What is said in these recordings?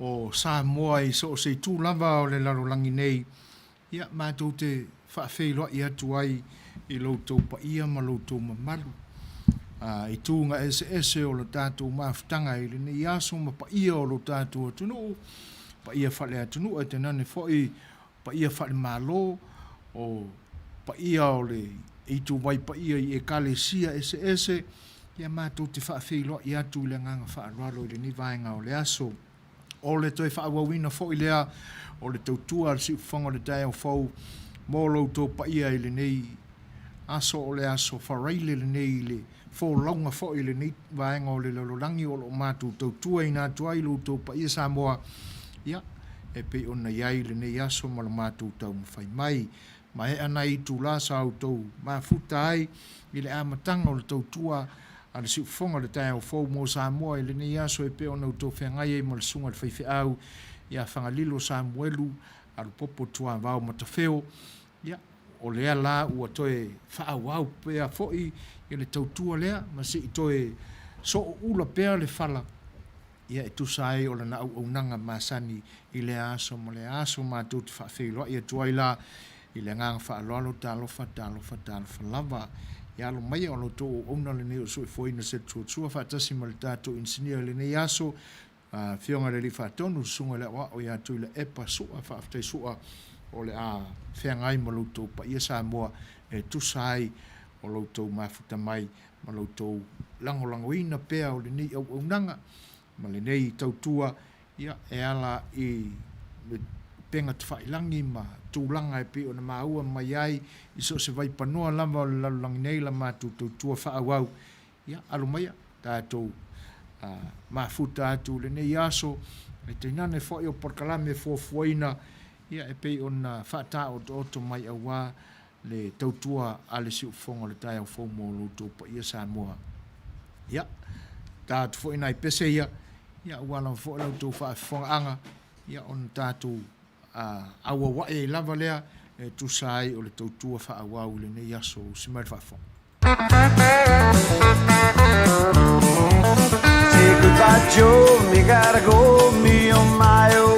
o Samoa i so o se itu lava o le lalolagi nei, ia, matou te faafeiloai atu ai i lo outou paia ma lo outou mamalu i tūga eseese o le tatou mafutaga i lenei aso ma paia o lo tatou atunuu, paia faale-atunuu ae tainane foi paia faale-Malo, o paia o le ituvai paia i Ekalesia eseese, ia matou te faafeiloai atu i le agaga faaaloalo i lenei vaega o le aso. O le toe faaauauina foi lea o le tautua a le Siufofoga o le Taeao Fou mo lo outou paia i lenei aso, o le aso faraile lenei i le folauga foi i lenei vaega o le lalolagi o lo o matou tautuaina atu ai lo outou paia Samoa, ia, e pei ona i ai lenei aso ma lo matou taumafai mai. Maea nai itula sa outou mafuta ai i le amataga o le tautua a le Siufofoga o le Taeao Fou mo Samoa i lenei aso e pei ona outou feagai ai ma le Susuga i le Faifeau ia Fagalilo Samuelu Alupopo Tuavao Matafeo. Ia, o lea la ua toe faaauau pea foi le tautua lea ma se i toe sooula pea le fala ia e tusa ai o lana auaunaga masani i lea aso ma lea aso. Matou te faafeiloai atu ai la i le agaga faaaloalo, talofa, talofa, talofa lava. Ia alo maia o la outou auauna lenei o Soifuaina Setuatua faatasi ma le tatou inisinia i lenei aso, Afioga i le Alii Faatonu, Susuga i le Aoao ia Tuilaepa Sua, faafetai Sua o le a feagai ma lo outou paia Samoa e tusa ai o lo outou mafuta mai ma lo outou lagolagoina pea o lenei auaunaga ma lenei tautua ia e ala i le upega tafailagi ma tulaga e pei ona maua mai ai i so o se vaipanoa lava o le lalolagi nei la matou tautua faaauau. Ia, alo maia, tatou mafuta atu i lenei aso, e tainane foi o polokalame fuafuaina, ia, e pei ona faataotooto mai aua le tautua a le Siufofoga o le Taeao Fou mo lo outou paia Samoa. Ia, ta atu foi nai pese ia, ia, aua lava foi la outou faafofogaaga, ia, ona tatou auauai ai lava lea e tusa ai o le tautua faaauau i lenei aso. Usi mai le faafofoga. Say goodbye, Joe, me gotta go, me oh my oh.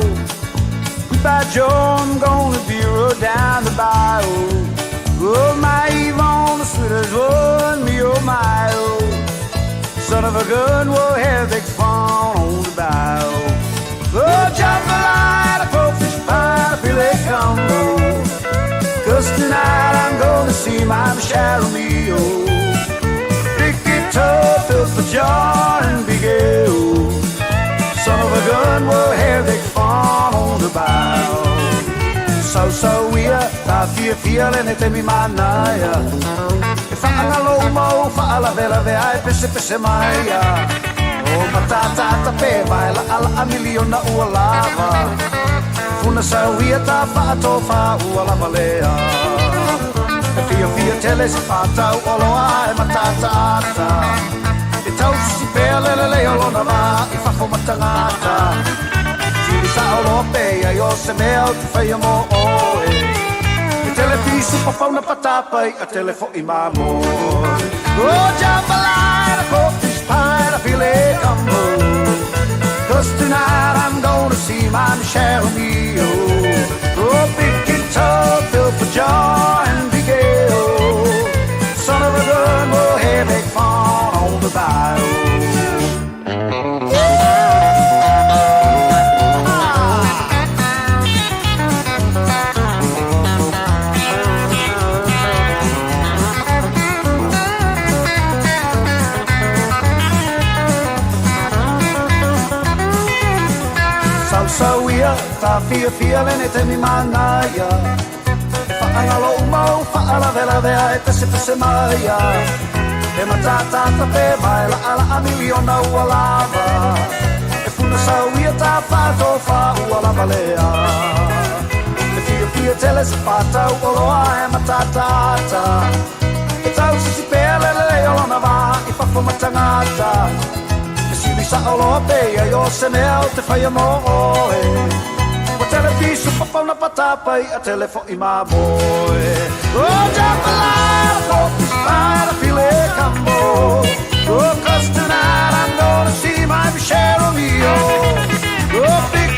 Goodbye, Joe, I'm gonna be rode down the bayou. Oh, my Yvonne, the sweetest one, me oh my oh. Son of a gun, we'll have big fun on the bayou. Oh, jambalaya, crawfish pie, filet combo. Cause tonight I'm gonna see my Michelle Mio. Big guitar, filth for John and Big Ale. Son of a gun, we'll have big fun on the bayou. So, so ia, ta fia fia le ne taimi manaia. E whaangalo mau, whaalavelave ai pese pese maia. O matatata pe vai la ala a miliona ua lava. Funa sau ia ta whaatofa ua lava lea. E fia fia tele se whātau o loa e matatata. E tau sisi pea lele lea o lona vā i fafo matangata. Tili sa o loa pe ia i o se mea o te whaia mō oe. E tele pisu papauna patapai a tele fo'i mamoe. Oh, jambalaya, crawfish pie, and a filet combo. Cause tonight I'm gonna see my Michelle Mio. Oh, big guitar built for John and Big Ale. Son of a gun, we'll have big fun on the bayou. Sausau ia, ta fiafia lenei taimi manaia. E faagalo uma ou faalavelave ae pesepese maia. E matatata pe mai laala'a miliona ua lava. E funa sau ia ta faatofa ua lava lea. E fiafia tele se fatau oloa e matatata. E tau sisi pea le lelei o lona va i fafo ma tagata. Fesili sa'o loa pe i ai o se mea o te whaia mō oe. Ua tele pisu papauna patapai a tele fo'i mamoe. Oh, jambalaya, crawfish pie, and a filet combo. Oh, cause tonight I'm gonna see my Michelle Romeo. Oh, big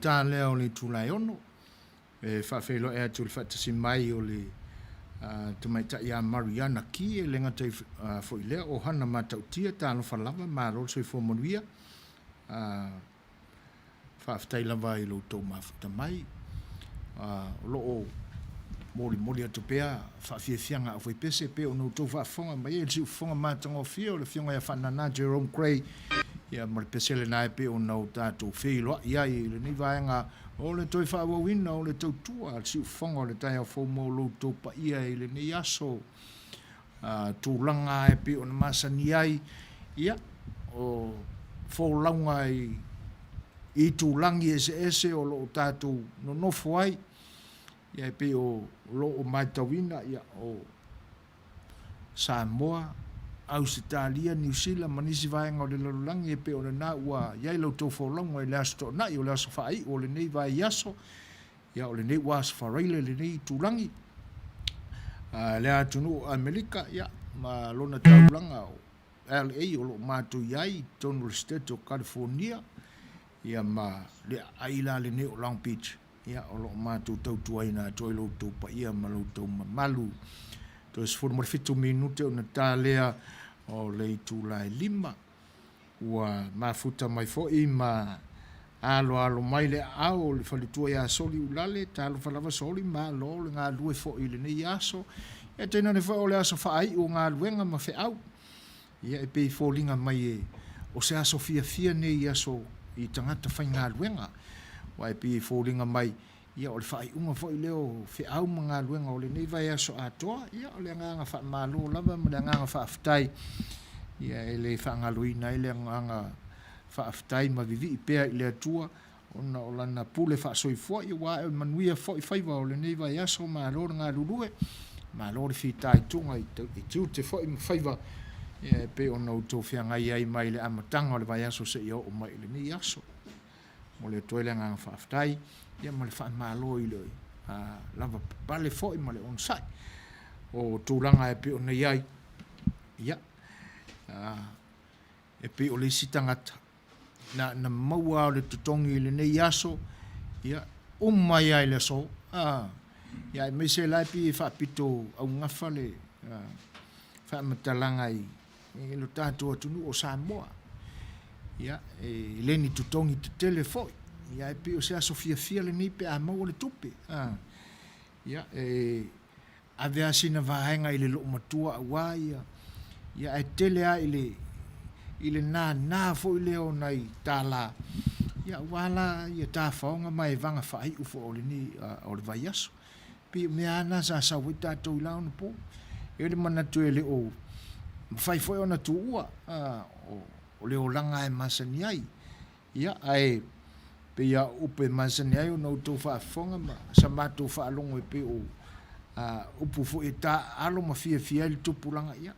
ta lea o le itula e 6. E faafeiloai atu i le faatasi mai o le tamaitai ia Mariana Ki, e le gata i foi lea o Hana Matautia, talofa lava, malo le soifua manuia. Faafetai lava i lo outou mafuta mai. O lo o molimoli atu pea faafiafiaga a aufaipese e pei ona outou faafofoga mai ai i le siufofoga matagofie o le Afioga ia Faanana Jerome Gray, ia ma le pese lena e pei ona o tatou feiloai ai i lenei vaega o le toe faaauauina o le tautua a le siufofoga o le taeao fou mo lo outou paia i lenei aso. Tulaga e pei ona masani ai, ia, o folauga i itulagi eseese o lo o tatou nonofo ai, ia e pei o lo o matauina, ia, o Samoa, Ausetalia, Niu Sila ma nisi vaega o le lalolagi e pei o lena ua i ai la outou folauga i le Aso Toonai, o le aso faaiu o lenei vaiaso, ia o lenei ua aso faraile i lenei itulagi, lea atunuu o Amerika, ia, ma lona taulaga o LA o lo o matou i ai i totonu o le State o California, ia ma le aai la lenei o Long Beach, ia o lo o matou tautuaina atu ai lo outou paia ma lo outou mamalu. Toe 17 minute ona ta lea o le itula e 5. Ua mafuta mai foi ma aloalo mai le aao o le faletua ia Soliulale, talofa lava Soli, malo le galulue foi i lenei aso. Ia tainane foi o le aso faaiu o galuega ma feau. Ia e pei e foliga mai e o se aso fiafia nei i aso i tagata faigaluega. Aua e pei e foliga mai ia o le faaiuga foi lea o feau ma galuega o lenei vaiaso atoa. Ia o le agaga faamalo lava ma le agaga faafetai, ia e le faagaloina ai le agaga faafetai ma vivii pea i le Atua ona o lana pule faasoifua, ia ua ae manuia foi faiva o lenei vaiaso, malo le galulue, malo le fitaituga i tiute foi ma faiva e pei ona outou feagai ai mai le amataga o le vaiaso seia oo mai i lenei aso. Momoli atu ai le agaga faafetai ia ma le faamalo i le lavapapale foi ma le onosai o tulaga e pei ona i ai. Ia, e pei o le isi tagata na na maua o le totogi i lenei aso, ia, uma ai lava i le aso, a, ia aemaise la e pei e faapito augafa le faamatalaga i i lo tatou atunuu o Samoa. Ia, e le ni totogi tetele foi, ia e pei o se aso fiafia lenei pe a maua le tupe. A, ia, e ave lava sina vaega i le loomatua aua ia, ia ae tele lava i le, i le nānā foi lea o nai tālā, ia aua la ia tafaoga ma evaga faaiu foi o lenei, o le vaiaso. Pei o mea lava na sa sau ai tatou i la onapo. E i ai le manatu e le o mafai foi ona tuua, o le olaga lava e masani ai. Ia, ae pei lava o upu e masani ai ona outou faafofoga ma sa matou faalogo e pei o upu foi e taaalo ma fiafia ai le tupulaga, ia,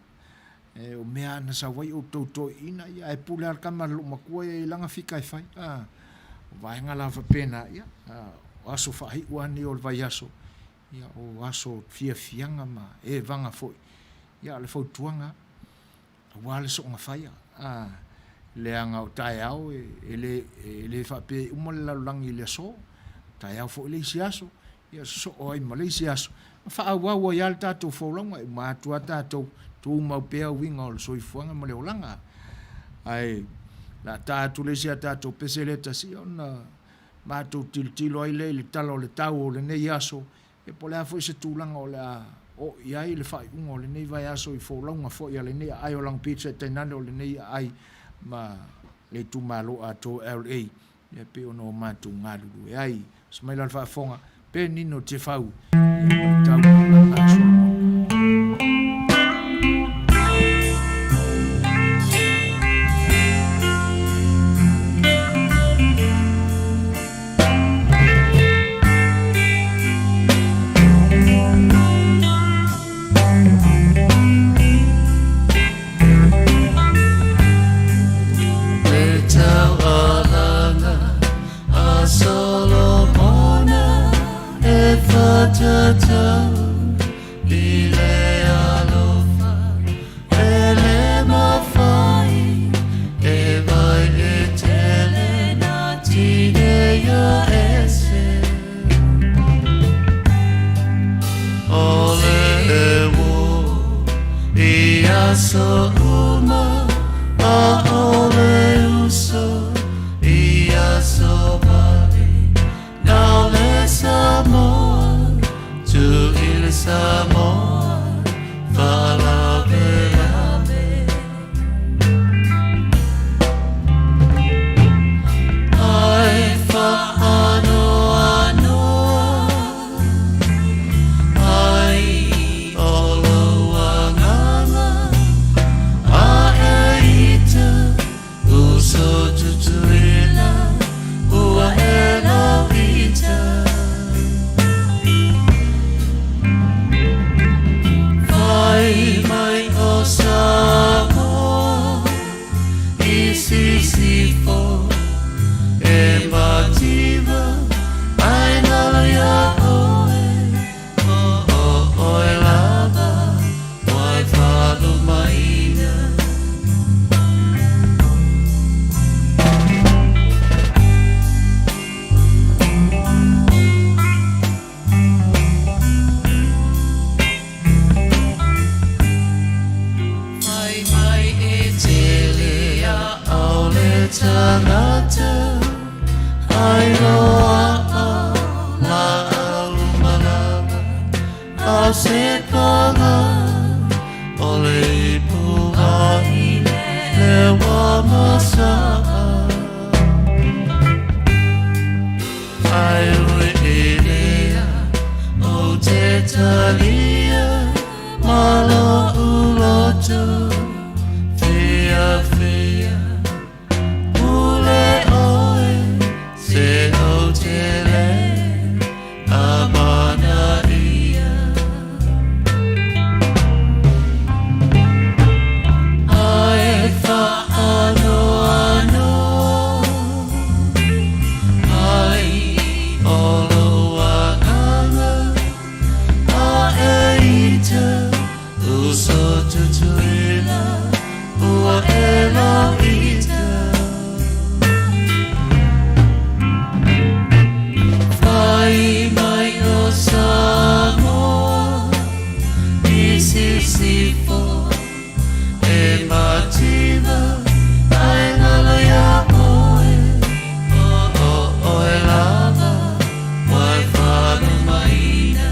o mea lava na sau ai outou toeaiina, ia, ae pule lava le tama a le loomatua ia i lana fika e fai. O vaega la faapena, ia, o aso faaiu lava nei o le vaiaso, ia, o aso fiafiaga ma evaga foi. Ia, o le fautuaga, aua le soona faia, leaga o taeao e le, e le faapea e uma le lalolagi i le aso, o taeao foi le isi aso, ia sosoo ai ma le isi aso, ma faaauau ai lava le tatou folauga, e uma atu lava tatou, tumau pea uiga o le soifuaga ma le olaga. Ae o le a ta atu le isi a tatou pese lea e tasi, ona matou tilotilo ai lea i le tala o le tau o lenei aso, ia po o le a foi se tulaga o le a oo i ai le faaiuga o lenei vaiaso i folauga foi a lenei aai o Long Beach ae tainane o lenei aai ma le itumalo atoa o LA e pei ona o matou galulue ai. Onosai mai la le faafofoga, Penino Tefau, ia ma le tau a Solomona. Le taualaga a Solomona e whatatau. aso uma, ʻaʻole uso i aso wale. Na o le Samoa, tū i le Samoa, faalavelave. Ae faanoanoa ai o lou agaga, a e ita uso Tutuila, ua e lauita. Fai mai ʻo Samoa i Sisifo, e Mativa, ae nalo iā ʻoe, ʻo ʻoe lava wai falumaina. Fai mai e tele a ʻaʻole tagata, ai loaʻa lāʻau malama, a o se paga o le ipu ai lewa ma saʻa. Ae ui i lea ou te talia ma loʻu loto fiafia. Pule ʻoe se ou te lē amanaia. Ae faanoanoa ai o lou agaga, a e ita uso Tutuila, ua e lauita. Fai mai ʻo Samoa i Sisifo, e Mativa, ae nalo iā ʻoe, ʻo ʻoe lava wai falumaina.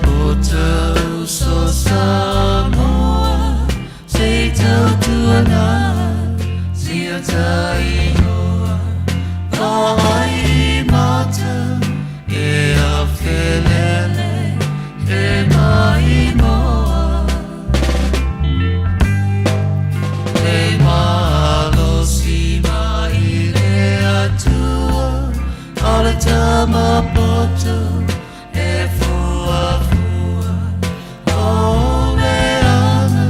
O ta uso Samoa, se i tautuana si o ta inoa, vaai mata e afelele e maimoa. Le malosi mai le Atua, o le tama poto e fuafua, o leaga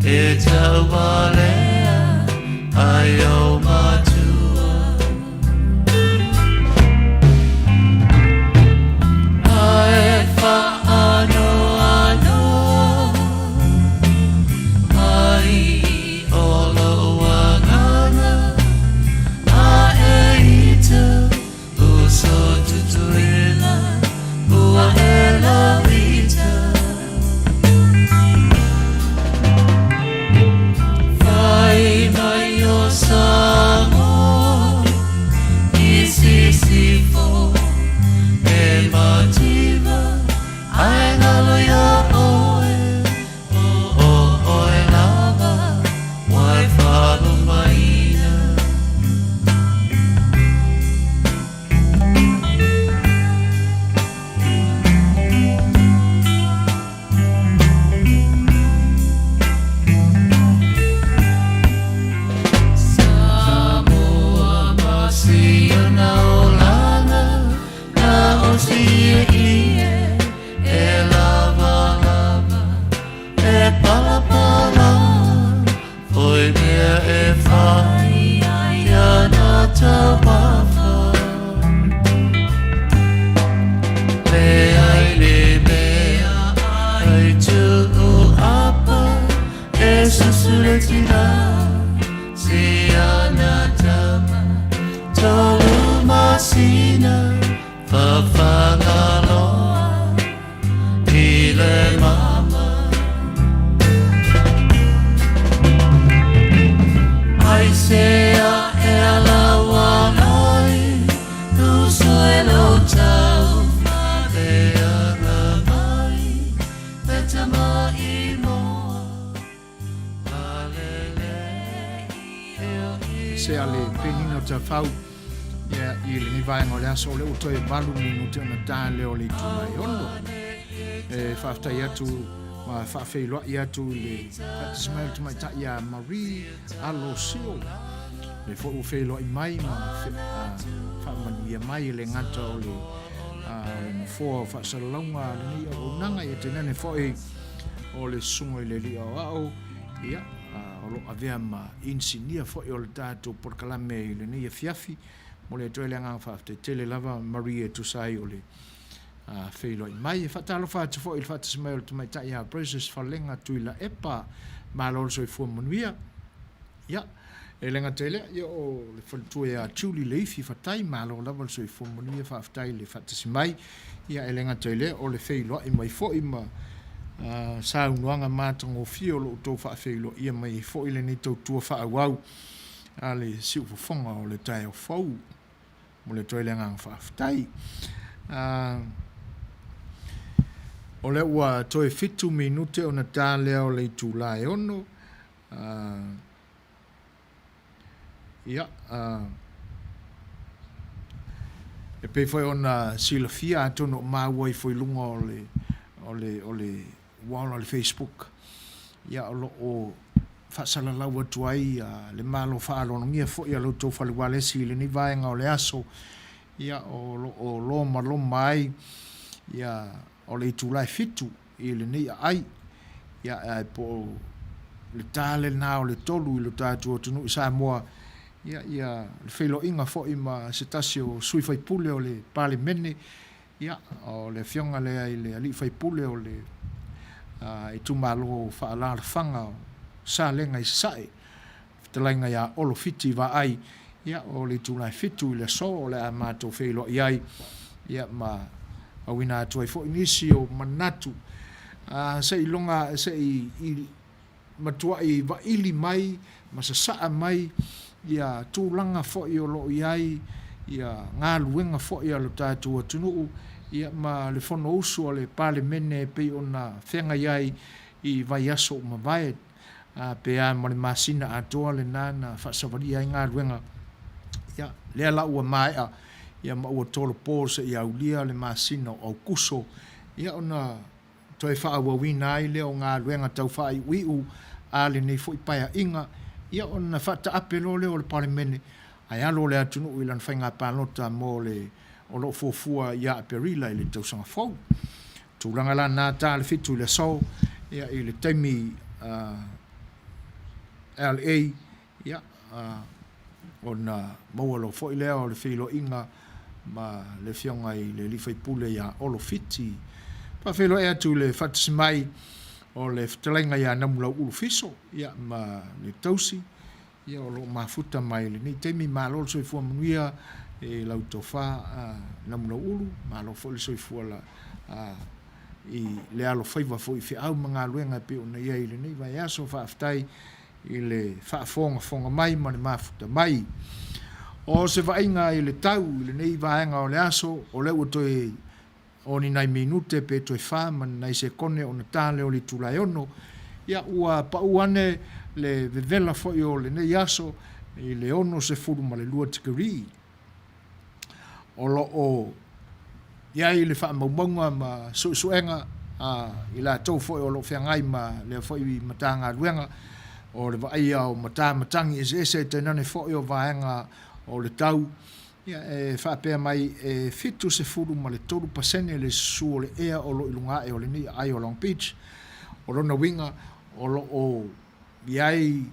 e taualea ai o matua. Ae faanoanoa ai o lou agaga, a e ita uso Tutuila, ua e lauita. Fai mai ʻo Samoa i Sisifo, e Mativa, ae nalo iā ʻoe, ʻo ʻoe lava wai falumaina. Samoa ma si ona olaga, na o si ie e lawalawa, e palapala, foi mea e fai ia na taumafa. Leai le mea ai tuu apa e. Susu le tina si ana tama Tolu masina Fafagaloa i le mama Aisea ea laua ai Uso e lo tau Maleaga mai Le tama i moa Sea le penina o Tafau ia, i lenei vaega o le aso, o lea ua toe 8 minute ona ta lea o le itula e 6. E faafetai atu ma faafeiloai atu i le faatasi mai o le tamaitai ia Marie Alosio, le foi ua feiloai mai ma faamanuia mai e le gata o le nofoa o faasalalauga a lenei auaunaga, ia tainane foi o le susuga i le alii aoao, ia, o lo o avea ma inisinia foi o le tatou polokalame i lenei afiafi. Momoli atu ai le agaga faafetai tele lava Marie e tusa ai o le feiloai mai. E faatalofa atu foi i le faatasi mai o le tamaitai ia Precious Falega Tuilaepa. Malo le soifua manuia. Ia, e le gata i lea, ia o le faletua ia Julie Leifi Fatai, malo lava le soifua manuia, faafetai le faatasi mai. Ia, e le gata i lea, o le feiloai mai foi ma saunoaga matagofie o lo o outou faafeiloaia mai ai foi lenei tautua faaauau a le siufofoga o le taeao fou. Momoli atu ai le agaga faafetai. O lea ua toe 7 minute ona ta lea o le itula e 6. Ia, e pei foi ona silafia atonu o maua ifo i luga o le, o le, o le wall o le Facebook, ia o lo o faasalalau atu ai le malo faaaloalogia foi a lo outou fale ualesi i lenei vaega o le aso, ia o lo o lomaloma ai ia o le itula e 7 i lenei aai, ia ae po o le ta lena o le 3 i lo tatou atunuu i Samoa, ia ia le feiloaiga foi ma se tasi o sui faipule o le Palemene, ia o le afioga lea i le alii faipule o le itumalo faaalaalafaga o Salega i Sasae, fetalaiga ia Olo Fiti Vaai, ia o le itula e 7 i le aso o le a matou feiloai ai, ia ma auina atu ai foi nisi o manatu seiloga sei i matuai vaili mai ma sasaa mai ia tulaga foi o lo o i ai ia galuega foi a lo tatou atunuu, ia ma le Fonousu a le Palemene e pei ona feagai ai i vaiaso ua mavae. Pe a ma le masina atoa lena na faasavalia ai galuega. Ia, lea la ua maea, ia ma ua tolopo seia aulia le masina o Aukuso, ia ona toe faaauauina ai lea o galuega tau faaiuiu a lenei foi Paeaiga, ia ona faataape loa lea o le Palemene, ae alo le atunuu i lana faiga palota mo le o lo o fuafua ia Aperila i le tausaga fou. Tulaga la na ta le 7 i le aso, ia, i le taimi LA, ia, ona maua loa foi lea o le feiloaiga ma le afioga i le alii faipule ia Olo Fiti. Faafeiloai atu i le faatasi mai o le fetalaiga ia Namulauulu Fiso, ia, ma le tausi, Ia, o lo o mafuta mai i lenei taimi. Malo le soifua manuia i lau tofa Namulauulu, malo foi le soifua la, i le alofaiva foi i feau ma galuega e pei ona i ai i lenei vaiaso. Faafetai i le faafogafoga mai ma le mafuta mai. O se vaaiga i le tau i lenei vaega o le aso, o lea ua toe O ni nai minute pe toe fa ma ni nai sekone ona ta lea o le itula e 6, ia ua pau ane le vevela foi o lenei aso i le 62 tikeri. O lo o i ai le faamaumauga ma suesuega a i latou foi o lo o feagai ma lea foi Matagaluega o le vaaia o matamatagi eseese tainane foi o vaega o le tau. Ia, e faapea mai, e 73 pasene le susu o le ea o lo o i luga ae o lenei aai o Long Beach. O lona uiga, o lo o i ai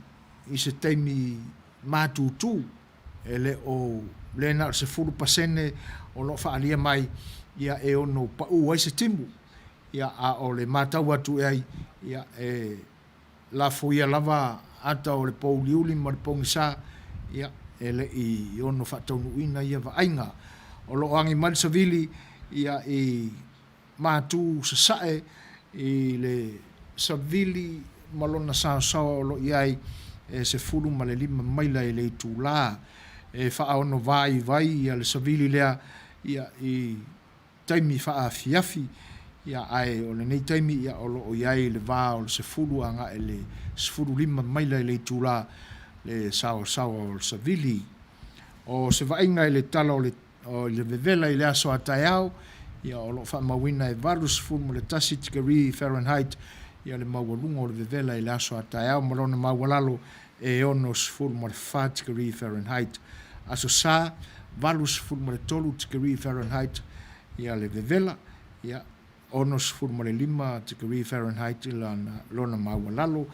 i se taimi matutu, e le o le na o le 10 pasene o lo o faaalia mai, ia, e ono pau ai se timu. Ia, a o le matau atu i ai, ia, e. lafoia lava ata o le pouliuli ma le pogisa, ia, e le i ono faataunuuina ia vaaiga. O lo o agi mai le savili, ia, i matu sasae i le savili ma lona saosaoa o lo o i ai e 15 maila i le itulā. E faaono vaivai ia le savili lea, ia, i taimi faaafiafi, ia, ae o lenei taimi, ia, o lo o i ai i le va o le 10 agai i le 15 maila i le itulā le saosaoa o le savili. O se vaaiga i le tala o le i le vevela i le aso a taeao, ia, o lo o faamauina e 81 tikerī Fahrenheit ia le maualuga o le vevela i le aso a taeao ma lona maualalo e 64 tikerī Fahrenheit. Aso Sa, 83 tikerī Fahrenheit ia le vevela, ia, 65 tikerī Fahrenheit i lana, lona maualalo,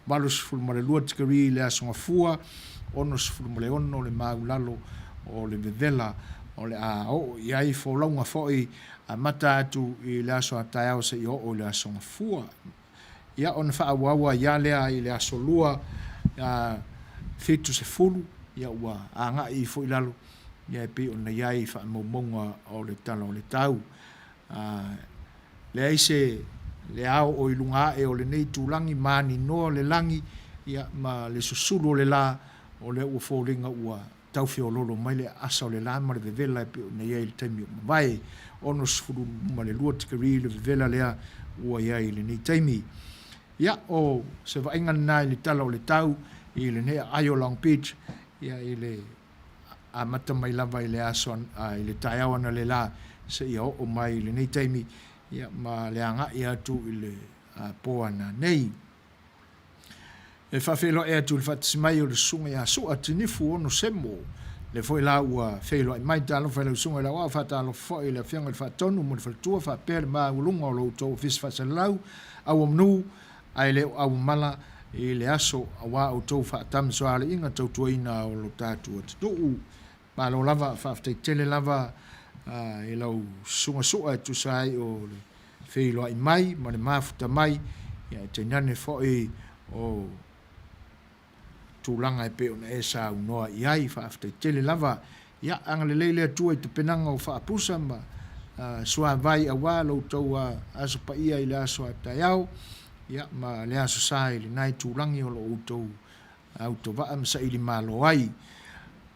82 tikerī i le Aso Gafua, 66 le maulalo o le vevela o le a oo i ai folauga foi amata atu i le aso a taeao seia oo i le Aso Gafua. Ia, ona faaauau ai lava lea i le Aso Lua, 70, ia ua agai ifo i lalo, ia e pei ona i ai faamaumauga o le Tala o le Tau. Leai se le ao o i luga ae o lenei itulagi maninoa le lagi, ia, ma le susulu o le la, o lea ua foliga ua tau feololo mai le aasa o le la ma le vevela e pei ona i ai i le taimi o mavae. 62 tikeri le vevela lea ua i ai i lenei taimi. Ia, o se vaaiga lena i le tala o le tau i lenei aai o Long Beach, ia, i le amata mai lava i le aso i le taeao analeila seia oo mai i lenei taimi, ia, ma le agai atu i le po ananei. E faafeiloai atu i le faatasi mai o le Susuga ia Sua Tinifu Ono Semo, lea foi la ua feiloai mai. Talofa i lau Susuga i le Aoao, faatalofa foi i le Afioga i le Faatonu ma le Faletua faapea le maualuga o lo outou Ofisa Faasalalau, Auamanū ae le o auamala i le aso aua outou faatamasoaliiga tautuaina o lo tatou atunuu. Malo lava, faafetai tele lava i lau susuga Sua e tusa ai o le feiloai mai ma le mafuta mai, ia e tainane foi o tulaga e pei ona e saunoa i ai. Faafetai tele lava. Ia, agalelei le Atua i tapenaga o faapusa ma suavai aua lo outou Aso Paia i le aso a taeao, ia, ma le Aso Sa i lena itulagi o lo o outou autovaa ma saili malo ai.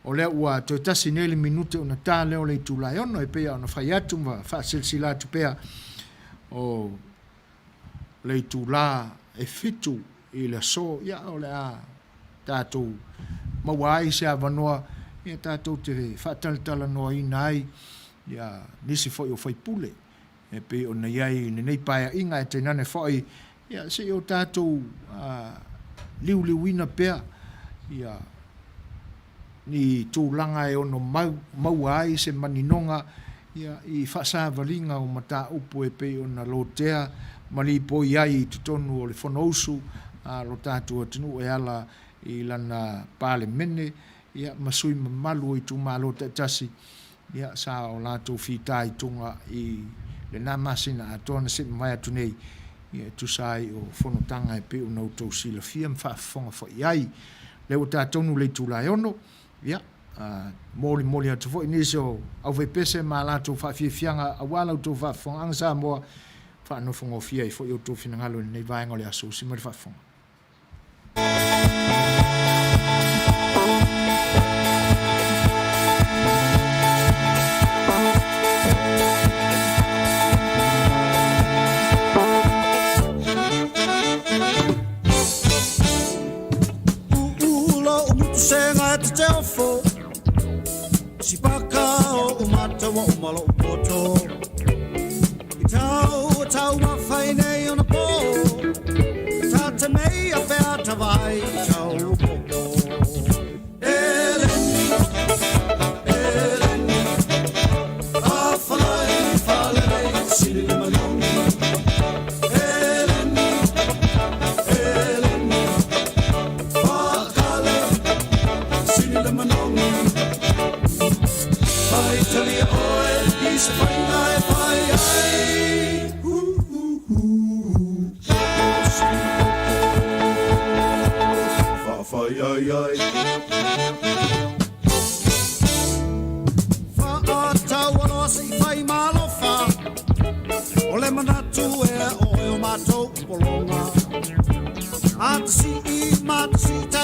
O lea ua toe tasi nei le minute ona ta lea o le itula e 6, e pei ona fai atu ma faasilasila atu pea o le itula e 7 i le aso, ia, o le a tatou maua ai se avanoa, ia, tatou te faatalatalanoaina ai ia nisi foi o faipule e pei ona i ai i lenei paeaiga, e tainane foi, ia, se i o tatou liuliuina pea ia ni tulaga e ono maua ai se maninoga, ia, i faasavaliga o mataupu e pei ona lotea ma lipoi ai i totonu o le Fonousu a lo tatou atunuu e ala i lana Palemene, ia, ma sui mamalu o itumalo taitasi, ia, sa o latou fitaituga i lena masina atoa na sei mavae atu nei, ia, e tusa ai o fonotaga e pei ona outou silafia ma faafofoga foi i ai. Lea ua ta tonu le itula e 6, ia, molimoli atu foi nisi o aufaipese ma a latou faafiafiaga aua la outou faafofogaaga Samoa, faanofogofie ai foi outou finagalo i lenei vaega o le aso. Usi mai le faafofoga. ai ai. Faataualoa se i fai malofa O le manatu e oe o matou pologa. Matasii, matasii.